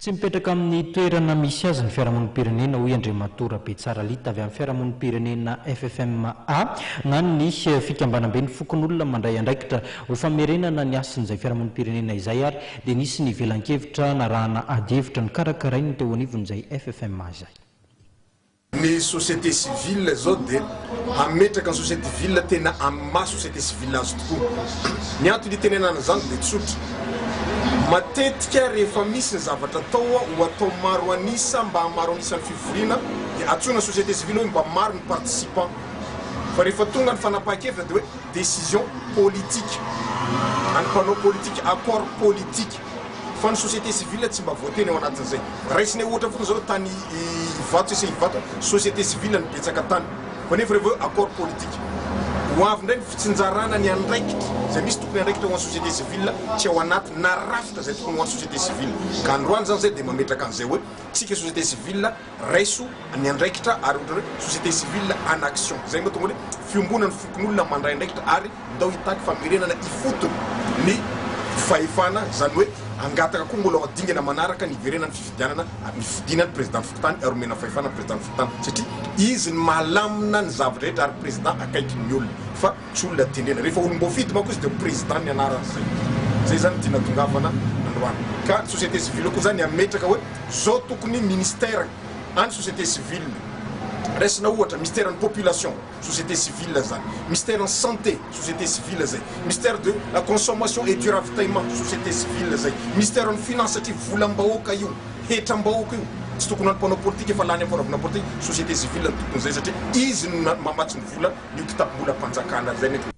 Tsy mipetraka amin'ny toerana misy azy ny fiarahamonim-pirenena, hoy Andriamatoa Rabetsara Lita avy amin'ny fiarahamonim-pirenena FFMA na ny fikambanamben'ny fokonolona mandray andraikitra. Ho famerenana ny hasin'izay fiarahamonim-pirenena izay ary dia nisy ny velan-kevitra narahana adihevitra nokarakarain'ny teo anivon'izay FFMA izay. Ny société civile zao dia hametraka ny société civile tena amin'ny maha société civile azy tokoa. Ny antony itenenana an'izany dia tsotra. Matetika rehefa misy ny zavatra atao ho atao maro an'isa mba hahamaro an'isa ny fivoriana dia antsoina ny société civile hoe mba maro ny participants. Fa rehefa tonga ny fanapahan-kevitra dia hoe décision politique an'ny mpanao politique, accord politique. Fa ny société civile tsy mba voateny ao anatin'izay. Raisinay ohatra fotsiny zao tany Ivato sy Ivato, société civile no betsaka tany. Fa nefa rehefa hoe accord politique. Ho avy indray ny fitsinjarana ny andraikitra izay misy tokony andraikitra ho an'ny société civile tsy ao anaty na rafitra izay tokony ho an'ny société civile. Ka androany zany zay dia mametraka an'izay hoe tsika société civile raiso ny andraikitra ary ohatra hoe société civile en action. Izay no mahatonga hoe fiombonan'ny fokonolona mandray andraikitra ary Ndao hitaky famerenana ifotony ny fahefana, izany hoe hangataka koa mbola ho dingana manaraka ny hiverenan'ny fifidianana ary ny fifidiana ny président fokontany ary omena fahefana ny président fokontany satria izy no mahalamina ny zava-drehetra ary président akaiky ny olona fa tsy olona tendrena. Rehefa olom-boafidy manko izy dia président ny anarany zay. Zay zany no tiana tongavana androany. Ka ny société civile koa zany hametraka hoe zao tokony ministère any société civile raisina ohatra ministère ny population. Société civile zany. Mystère ny santé, société civile zay. Mystère de la consommation et du ravitaillement, société civile zay. Mystère ny finance satria volam-bahoaka io, hetram-bahoaka io. Tsy tokony ho an'ny mpanao politika efa lany amin'ny fanaovana politika, société civile no tokony zay satria izy no mamatsy ny vola io kitapom-bolam-panjakana zay ny.